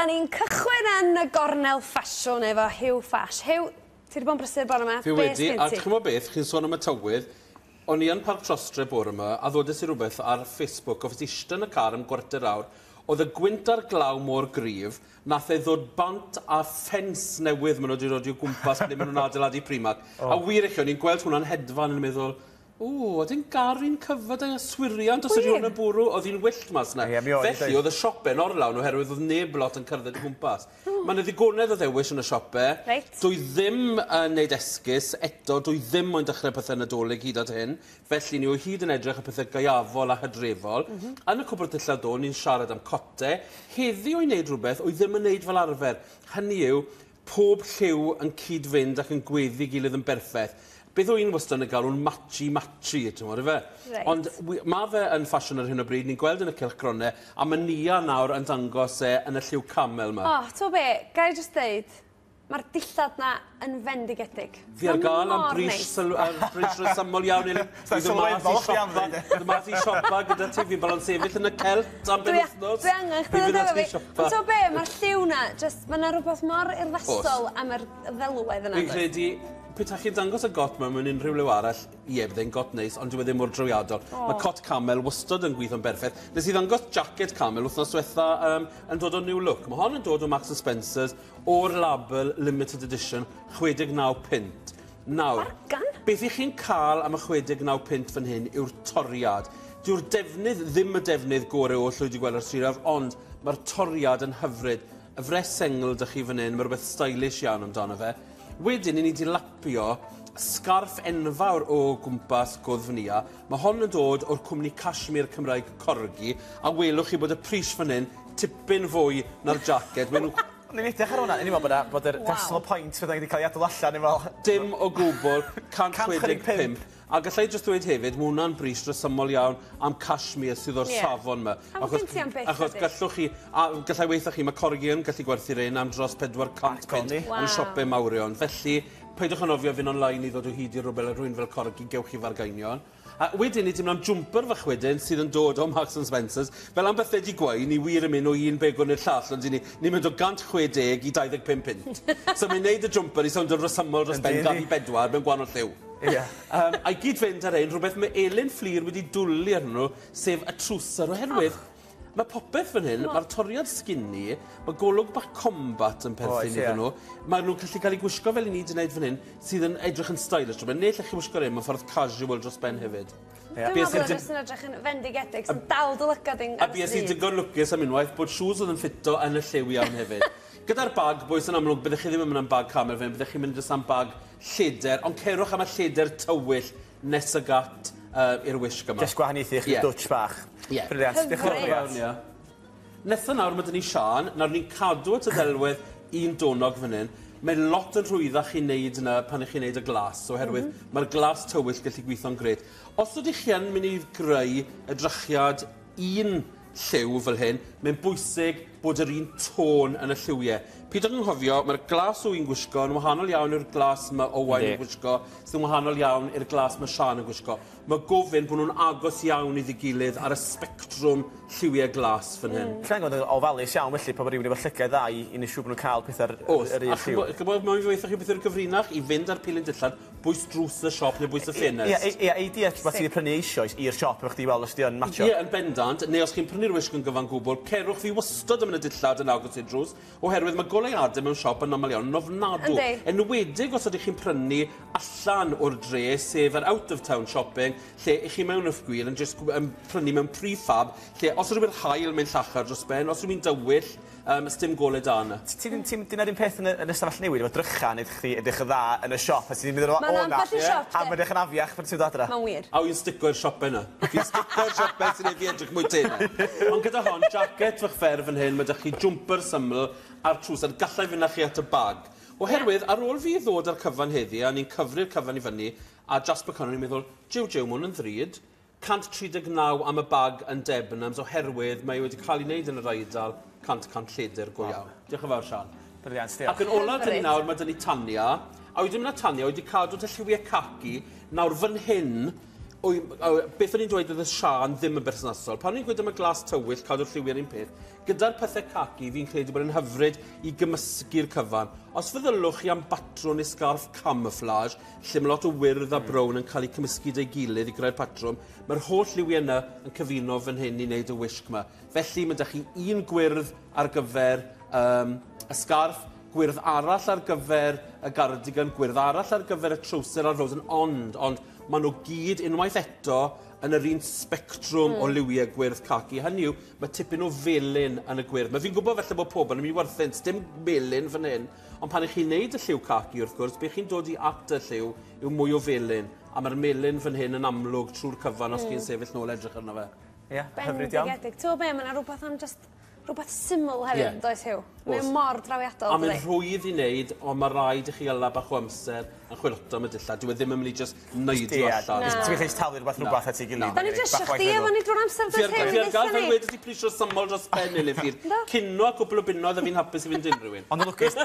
Da ni'n cychwyn yn y gornel ffasiwn efo Huw Ffash. Huw, ti 'di bod yn brysur bore 'ma. Fi wedi, a ch'mo' beth, chi'n sôn am y tywydd, o'n i yn Parc Trostre bore 'ma a ddodes i rwbeth ar Facebook, o'dd ishte yn y car am gwarter awr, o'dd y gwynt a'r glaw mor gryf, nath e ddod bant â ffens newydd ma' nw 'di rod i o gwmpas ble ma' nw'n adeiladu Primark. A wir i chi, o'n i'n gweld hwnna'n hedfan yn meddwl, Ww, oedd hi'n garu'n cyfod ei yswiriant os ydi hwn yn bwrw? Oedd hi'n wyllt mas 'na. Ie, mi oedd. Felly oedd y siope'n orlawn oherwydd oedd neb lot yn cerdded o gwmpas. Ma' 'na ddigonedd o ddewis yn y siope. Reit. Dwi ddim yn neud esgus eto, dwi ddim moyn dechre pethe Nadolig hyd at hyn, felly ni o hyd yn edrych ar pethe gaeafol a hydrefol. Yn y cwpwrdd dillad ddo, ni'n siarad am cote. Heddi wy'n neud rhywbeth wy ddim yn neud fel arfer, hynny yw, pob lliw yn cyd-fynd ac yn gweddu gilydd yn berffeth. Beth o un wastad yn galw'n matchy matchy, ti'n ife? Reit. Ond ma' fe yn ffasiwn ar hyn o bryd, ni'n gweld yn y cylchgrone, a ma' Nia nawr yn dangos e yn y lliw camel 'ma. O, t'mo' be', gai jyst deud, ma'r dillad 'na yn fendigedig. Fi ar ga'l am bris neis. sylw- ar bris resymol iawn Elin. Sa'n Fi ddod mas i sylweddol chdi am siopa ddweud e. ddod mas i siopa gyda ti, fi'n bolon sefyll yn y celt am benwthnos. Dwi angen chdi Fi'n ddod mynd efo ati fi. siopa. Ond t'mo' be' ma'r lliw 'na jyst ma' 'na rwbeth mor urddasol am yr ddelwedd yna. Fi'n credu petach chi'n dangos y got 'ma mewn unrhyw liw arall, ie bydde'n got neis, ond dyw e ddim mor drawiadol. O. Ma' cot camel wastod yn gwitho'n berffeth. Nes i ddangos jacket camel wthnos dwetha yym yn dod o New Look. Ma' hon yn dod o Marks and Spencer's o'r label limited edition 69 punt. Nawr, Bargan. beth 'ych chi'n ca'l am y 69 punt fan hyn yw'r toriad. Dyw'r defnydd ddim y defnydd gore oll wy 'di gweld ar stryd fawr, ond ma'r toriad yn hyfryd. Y fres sengl 'dych chi fan 'yn, ma' rwbeth stylish iawn amdano fe. Wedyn 'yn ni 'di lapio sgarff enfawr o gwmpas gwddf Nia. Ma' hon yn dod o'r cwmni cashmere Cymraeg Corgi, a welwch chi bod y pris fan 'yn tipyn fwy na'r jacket. Ma' nw O'n i'n edrych ar hwnna, o'n i'n meddwl bod 'na bod yr decimal point fydda i 'di cael ei adael allan efo... Dim o gwbwl, 165. A gallai jyst dweud hefyd, ma' hwnna'n bris resymol iawn am cashmere sydd o'r safon 'ma. A ma' gen ti am byth Achos gallwch chi, a gallai weutho chi, ma' Corgi yn gallu gwerthu rein am dros 400 punt yn siope mawrion. Felly, peidiwch â nofio fynd online i ddod o hyd i rwbeth rhywun fel Corgi, gewch chi fargainion. A wedyn ni 'di mynd am jwmper fach wedyn sydd yn dod o Marks and Spencer's. Fel am bethe 'di gweud, ni wir yn mynd o un begwn i'r llall, ond 'yn ni, ni'n mynd o 160 i 25 punt. So mae'n neud y jwmper i sowndo resymol dros ben gaf i bedwar mewn gwahanol lliw. Ie. A i gyd fynd ar ein rhywbeth mae Elin Fflur wedi dwli arnyn nhw, sef y trwser, oherwydd mae popeth fan hyn, mae'r toriad skinny, mae golwg bach combat yn perthyn iddyn nhw, maen nhw'n gallu cael eu gwisgo fel i ni 'di wneud fan hyn, sydd yn edrych yn stylish, rhywbeth, neu lle chi wisgo'r un mewn ffordd casual dros ben hefyd. Dwi'n meddwl bod jyst yn edrych yn fendigedig, sy'n dal dy lygad i'n A bues i'n digon lwcus am unwaith bod shoes oedd yn ffito yn y lliw iawn hefyd. Gyda'r bag, boys, yn amlwg, byddech chi ddim yn mynd am bag camel fan hyn, byddech chi'n mynd jyst am bag lleder, ond cerwch am y lleder tywyll nes y gat i'r wisg yma. Jyst gwahaniaethu chi dwtsh bach. Ie. Brilliant. Diolch yn fawr. Iawn, ie. Nesa nawr ma' 'da ni Siân, nawr ni'n cadw at y ddelwedd un donog fan hyn. Mae lot yn rhwyddach i wneud yna pan 'ych chi'n neud y glas, oherwydd ma'r glas tywyll gallu gweithio'n grêt. Os ydych chi yn mynd i greu edrychiad un lliw fel hyn, mae'n bwysig bod yr un tôn yn y lliwiau. Pidwch yn nghofio, mae'r glas o un gwisgo yn wahanol iawn i'r glas ma' Owain yn gwisgo, sy'n wahanol iawn i'r glas ma' Siân yn gwisgo. Mae gofyn bod nhw'n agos iawn iddi gilydd ar y sbectrwm lliwiau glas fan hyn. Rhaid bod yn ofalus iawn felly pan mae rhywun efo llygaid dda i neud siŵr bod nhw'n cael pethau'r Oes, yr un a lliw. ch'mod, mae'n weithio chi beth yw'r gyfrinach i fynd â'r pilyn dillad bwys drws y siop neu bwys y ffenest. Ie, ie, ei deall rhywbeth ti 'di prynu eisoes i'r siop efo chdi i weld os 'di o'n matcho. Ie, yn bendant, neu os chi'n prynu'r wisg yn gyfan gwbl, cerwch fi wastod am yn y dillad yn agos i'r drws, oherwydd mae goleuadau mewn siop yn aml iawn yn ofnadw. Yndi. Enwedig os ydych chi'n prynu allan o'r dre, sef yr out of town shopping, lle ych chi mewn wrth gwir yn jyst yn prynu mewn prefab, lle os yw'r haul mynd llachar dros ben, os yw'n dywyll, sdim gole da yna. Ti'n ti, ti, dyna'r un peth yn y stafell newid efo drycha neu chdi edrych yn dda yn y siop a ti'n mynd o Ma'n o na. ambell i siop, A de. mae'n edrych yn afiach pan ti'n dod adra. Mae'n wir. A wy'n stico i'r siopau yna. Fi'n stico i'r siopau sy'n ei fi edrych mwy tenau. Ond gyda hon, jacket fach fer fan hyn, mae 'da chi jwmper syml a'r trwser. Gallai fynd â chi at y bag. Oherwydd, ar ôl fi ddod â'r cyfan heddi, a ni'n cyfri'r cyfan i fyny, a Jasper Connor, ni'n meddwl, jiw jiw, ma' hwn yn ddrud. 139 am y bag yn Debenhams oherwydd mae wedi cael ei wneud yn yr Eidal 100% lledr go iawn. Diolch yn fawr, Sian. Brilliant, diolch. Ac yn ola 'dyn ni nawr, mae 'da ni Tania. A wedyn mae Tania wedi cadw dy lliwiau caci. Nawr fan hyn, Wy, o, beth o'n i'n dweud oedd y Siân ddim yn berthnasol. Pan o'n i'n gweud am y glas tywyll, cadw'r lliwiau'r un peth, gyda'r pethau caci, fi'n credu bod yn hyfryd i gymysgu'r cyfan. Os feddylwch chi am batrwm neu sgarff camouflage, lle mae lot o wyrdd a brown yn cael eu cymysgu 'da'i gilydd i greu'r patrwm, mae'r holl liwiau yna yn cyfuno fan hyn i wneud y wisg yma. Felly mae 'da chi un gwyrdd ar gyfer y sgarff, gwyrdd arall ar gyfer y gardigan, gwyrdd arall ar gyfer y trowser a'r frozen, ond maen nhw gyd unwaith eto yn yr un sbectrwm o liwiau gwyrdd caci. Hynny yw, mae tipyn o felyn yn y gwyrdd. Mae fi'n gwybod felly bod pobl yn mynd i werthin, dim melyn fan hyn, ond pan ych chi'n neud y lliw caci wrth gwrs, be chi'n dod i at y lliw yw mwy o felyn. A mae'r melyn fan hyn yn amlwg trwy'r cyfan os chi'n sefyll nôl edrych arno fe. Ie, hyfryd iawn. Bendigedig. Ti'n gwybod be, mae yna rhywbeth am just rhywbeth syml hefyd, does Huw? Mae'n Oes. mor drawiadol, A mae'n dydi? rhwydd i wneud, ond mae rhaid i chi yla bach o amser yn chwilota am y dillad. Dyw e ddim yn mynd i just neidio Ie, allan. Na. Ti'n gallu talu rhywbeth at ei gilydd. Da ni jyst isio chdi efo ni drwy'r amser, Fi does ar, Huw? fi ar gael Deutha fel ni. wedi ti prisio syml dros ben i fi. Do. Cino a cwpl o bunnoedd a fi'n hapus i fynd unrhyw un. Ond yn lwcus,